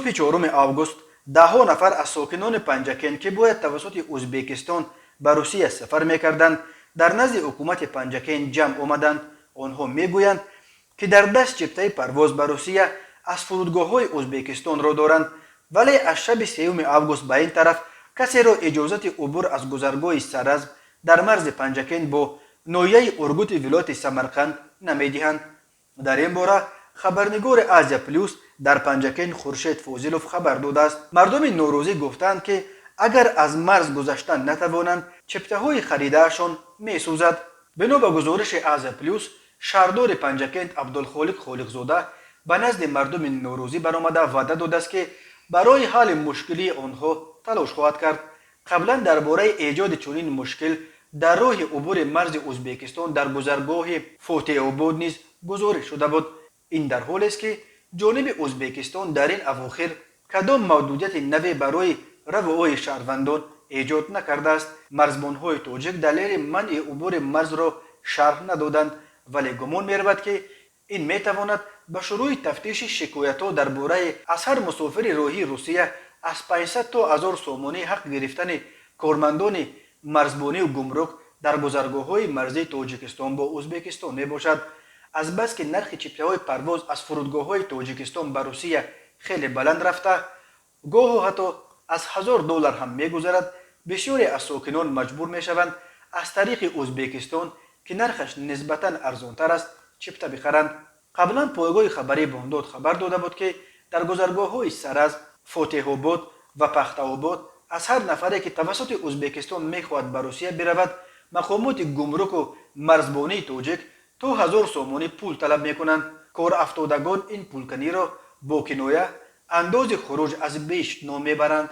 Субҳи 4 август даҳҳо нафар аз сокинони Панҷакент, ки бояд тавассути Ӯзбекистон ба Русия сафар мекарданд, дар назди ҳукумати Панҷакент ҷамъ омаданд. Онҳо мегӯянд, ки дар даст чиптаи парвоз ба Русия аз фурудгоҳҳои Ӯзбекистонро доранд, вале аз шаби 3 август ба ин тараф касеро иҷозати убур аз гузаргоҳи Саразм дар марзи Панҷакент бо ноҳияи Ургути вилояти Самарқанд намедиҳанд. Дар ин бора хабарнигори Азия Плюс дар Панҷакент Хуршед Фозилов хабар додааст. Мардуми норозӣ гуфтаанд, ки агар аз марз гузаштан натавонанд, чиптаҳои харидаашон месӯзад. Бино ба гузориши Азия Плюс, шаҳрдори Панҷакент Абдулхолиқ Холиқзода ба назди мардуми норозӣ баромада, ваъда додааст, ки барои ҳалли мушкилии онҳо талош хоҳад кард. Қаблан дар бораи эҷоди чунин мушкил дар роҳи убури марзи Ӯзбекистон дар гузаргоҳи Фотеҳобод низ гузориш шуда буд. Ин дар ҳолест, ки ҷониби Ӯзбекистон дар ин авохир кадом маҳдудияти наве барои равуои шаҳрвандон эҷод накардааст. Марзбонҳои тоҷик далели манъи убури марзро шарҳ надоданд, вале гумон меравад, ки ин метавонад ба шурӯъи тафтиши шикоятҳо дар бораи аз ҳар мусофири роҳии Русия аз 500 то 1000 сомонӣ ҳақ гирифтани кормандони марзбонию гумрук дар гузаргоҳҳои марзии Тоҷикистон бо Ӯзбекистон мебошад. Азбаски нархи чиптаҳои парвоз аз фурудгоҳҳои Тоҷикистон ба Русия хеле баланд рафта, гоҳу ҳатто аз 1000 доллар ҳам мегузарад, бисёре аз сокинон маҷбур мешаванд аз тариқи Ӯзбекистон, ки нархаш нисбатан арзонтар аст, чипта бихаранд. Қаблан пойгоҳи хабарии Бомдод хабар дода буд, ки дар гузаргоҳҳои Саразм, Фотеҳобод ва Пахтаобод аз ҳар нафаре, ки тавассути Ӯзбекистон мехоҳад ба Русия биравад, мақомоти гумруку марзбонии тоҷик то 1000 сомонӣ пул талаб мекунанд. Корафтодагон ин пулканиро бо киноя андози хуруҷ аз биҳишт ном мебаранд.